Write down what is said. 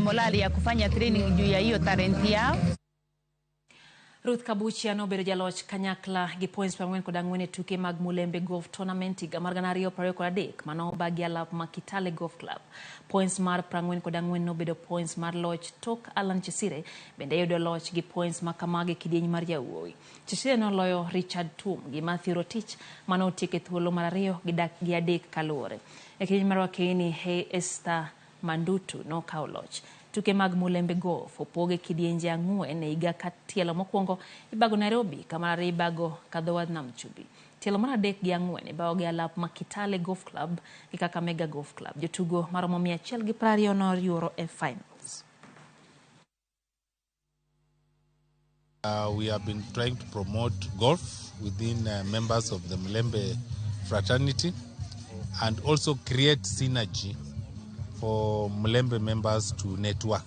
morale ya kufanya training juu ya hiyo talent yao. Ruth Kabuchia nobedo jaloch kanyakla gi points 44 e tuke mag Mulembe Golf Tournament higa mar 2023 mano obagi alap ma Kitale Golf Club. Points mar 44 nobedo points mar loch tok Alan Chesire bende yudo loch gi points ma kamagi e kidieny mar yawuowi. Chesire noloyo Richard Tum gi Matthew Rotich mane otieko e thuolo mar ariyo gi dak gi adek kaluwore. E kidieny mar wakeini Hey Esther Mandutu nokawo loch. Tuke mag Mulembe Golf opog e kidienje ang'wen e higa ka tielo mokwongo ibago Nairobi ka mar ariyo ibago Kadhowa Nam Chumbi. Tielo mar adek gi ang'wen ibago gi alap ma Kitale Golf Club gi Kakamega Golf Club. Jotugo maromo 120 noyuoro e finals. We have been trying to promote golf within members of the Mulembe fraternity and also create synergy for Mulembe members to network.